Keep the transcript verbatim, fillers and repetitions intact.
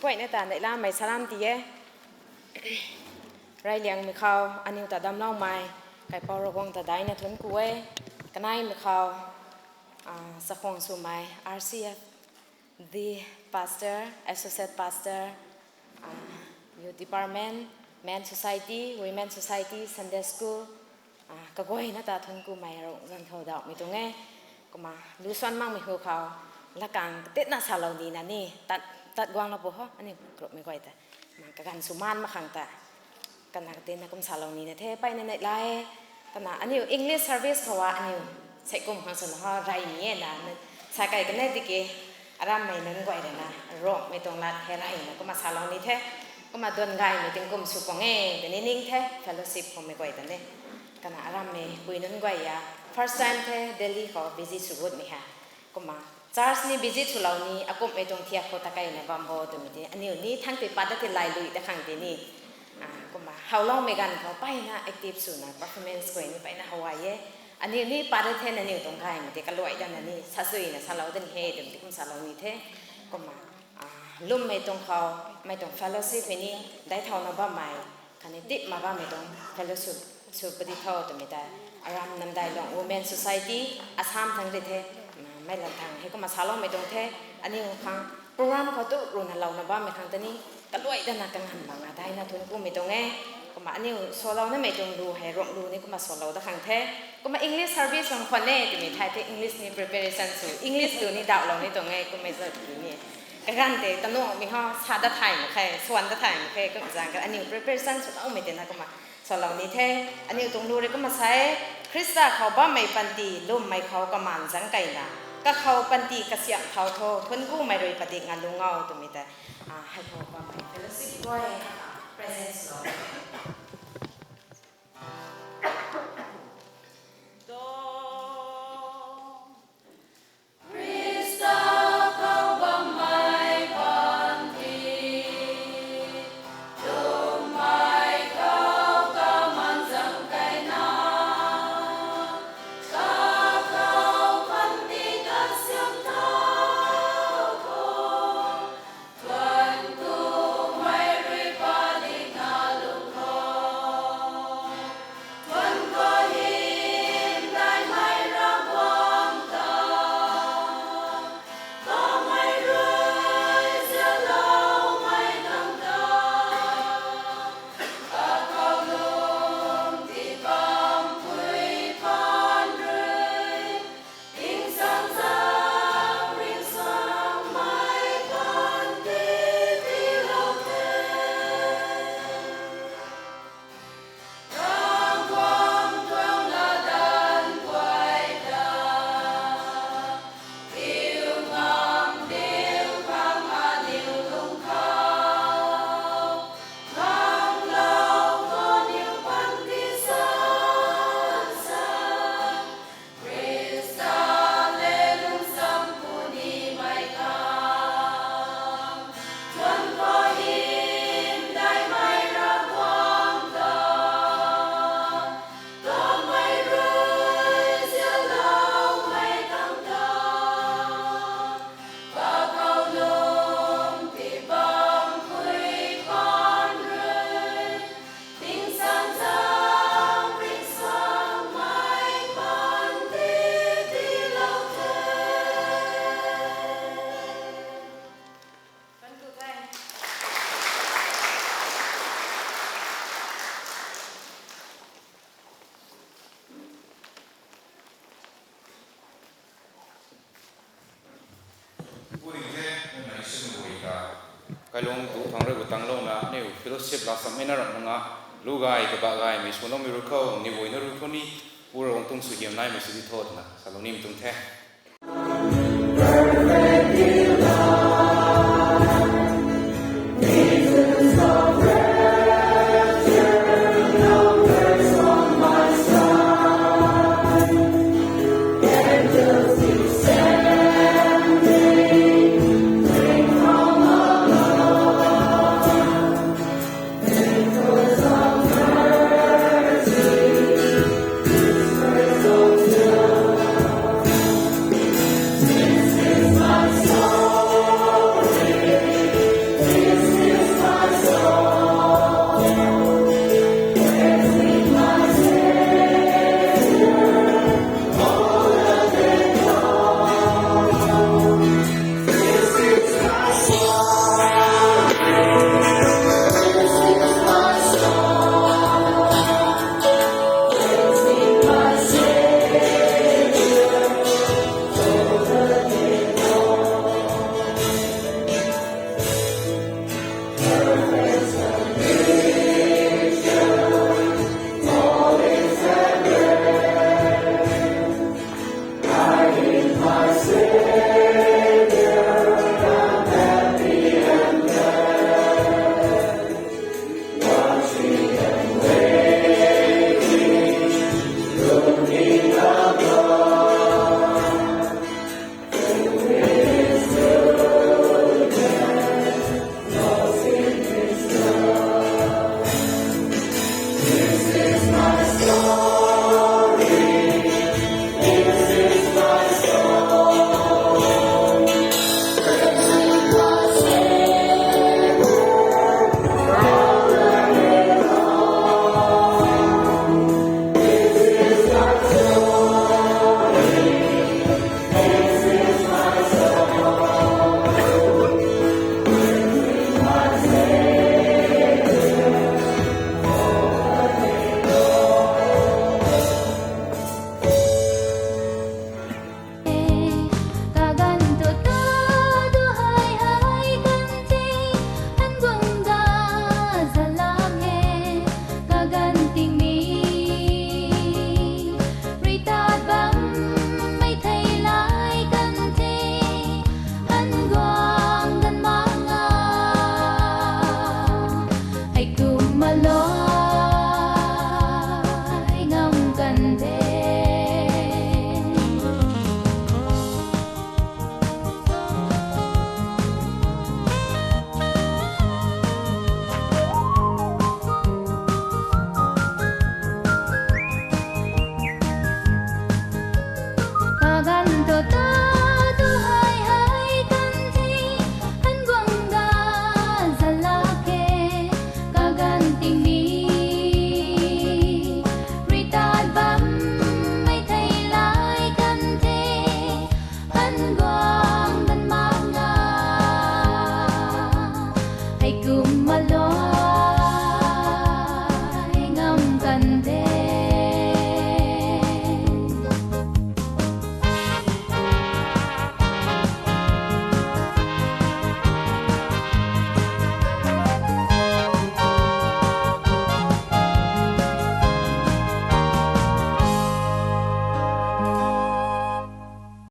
Guayna ta neihlamei salam ti e. Reyliangmei khou aniu ta damcloumei kaipouc Ravguangc ta daina thuanc ku e. Kaneimei khou, ah, chakhwang swmei R C F D pastor, associate pastor, ah, youth department, men society, women society, Sunday school, ah, kaguayna ta thuanc kumei rung zan khou dauhmei tuang e. Kumna lu suan makmei hu khou, lakang katitna salou nina ni, tat, tat guanglou pu ho, aniu groupmei guay ta. Kumna kaganv sw maan mak khang ta. Kana katinna kum salou nina the, mpeyna neihla e. Kana aniu English service khou a aniu, sei kum khang swna ho, rey ni e na, sa kei kanei tiki, arammei nunc guay rui na, Ruangmei tuang lat hei reyna kumna salou ni the. Kumna duan gaymei tingkum sw pung e, tini ning the, fellowship khou mei guay ta ni. Kana arammei pui nunc guay a, first time the, Delhi khou visit sw gutmei hei. Kumna, church ni visit swlou ni, akumhmei tuang thiak khou ta keyna bam bo twmei ti, aniu ni thangc tei pat dat ti lay lui dat khang ti ni. Ah, kumna, howloumei ganv khou mpeyna active swna performance guay ni mpeyna how e. Aniu ni pat dat the aniu tuang gaymei tei kaluai datna ni, sasuina salou dat ni he, twmei ti kum salou ni the. Kumna, ah, lwmmei tuang khou, mei tuang fellowship hei ni, daic thauna bammei, khatni dipna bammei tuang fellowship sw padi tho twmei tei. Aram Namdailuang Women Society, Assam thangc rui the, mei lam thangc hei kumna saloumei tuang the, aniu khang program khou tu runa louna bammei khang ta ni, kaluai datna kanganv makna daina thuanc kumei tuang e. Kumna aniu swlounamei tuang lu hei Ruang lu ni kumna swlou dat khang the. Kumna English service bam khwan e twmei thei the English ni preparation sw, English lu ni dauhlou ni tuang e, kummei zat lu ni. Kaganv tei tanuangmei ho, sa dat thay mak khe, swan dat thay mak khe, kum zaeng kha aniu preparation swloumei tei na kumna swlou ni the. Aniu tuang lu rui kumna sa e, Khrista khou bammei panty, lwmmei khou kamaan zaeng keyna, kakhou panty kasiamh thau tho, thuanc kumei rui padik nga lung o twmei tei, ah, hei khou bammei fellowship guay, ah, present swlou. Puni the, nai sini bui ka. Kailung tu thang rui bu tanglouna, niu fellowship la sam ina ram nga, lu gay kaba gaymei swloumei rui khou, ni bui na rui khou ni, pura wang tung sw hiam naimei sw di tho twna, salou nim tung the. Heikumna